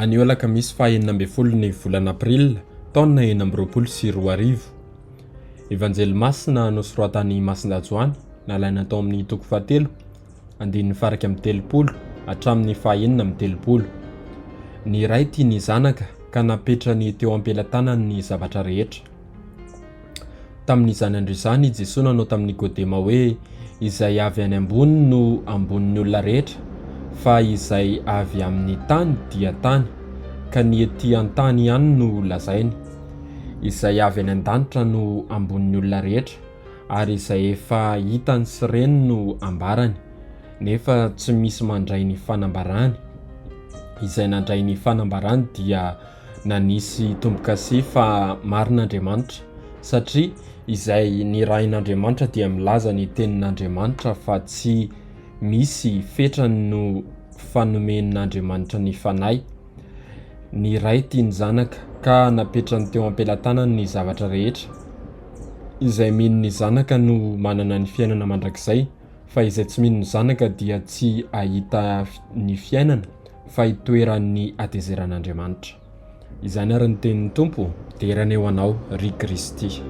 Anio alakamisy faha 16 ny volana april taona 2026. Evanjely masina nosoratan'i Masindahy Joany, nalaina tao amin'ny toko fahatelo, andininy faha 31 hatramin'ny faha 36. Ny Ray tia ny Zanaka ka napetrany teo am-pelatanany ny zavatra rehetra. Tamin'izany andro izany i Jesoa nanao tamin'i Nikodema hoe, Izay avy any ambony no ambonin'ny olona rehetra, fa izay avy amin'ny tany dia tany, ka ny ety an-tany ihany no lazainy. Izay avy any an-danitra no ambonin'ny olona rehetra, ary izay efa hitany sy reny no ambarany, nefa tsy misy mandray ny fanambarany. Izay nandray ny fanambarany dia nanisy tombo-kase fa marina Andriamanitra, satria izay nirahin'Andriamanitra dia milaza ny tenin'Andriamanitra fa tsy misy fetrany no fanomen'Andriamanitra ny Fanahy. Ny Ray tia ny Zanaka ka napetrany teo am-pelatanany ny zavatra rehetra. Izay mino ny Zanaka no manana ny fiainana mandrakizay, fa izay tsy mino ny Zanaka dia tsy hahita ny fiainana fa itoeran'ny hatezeran'Andriamanitra. Izany ary ny tenin'ny Tompo, dera anie ho Anao, ry Kristy.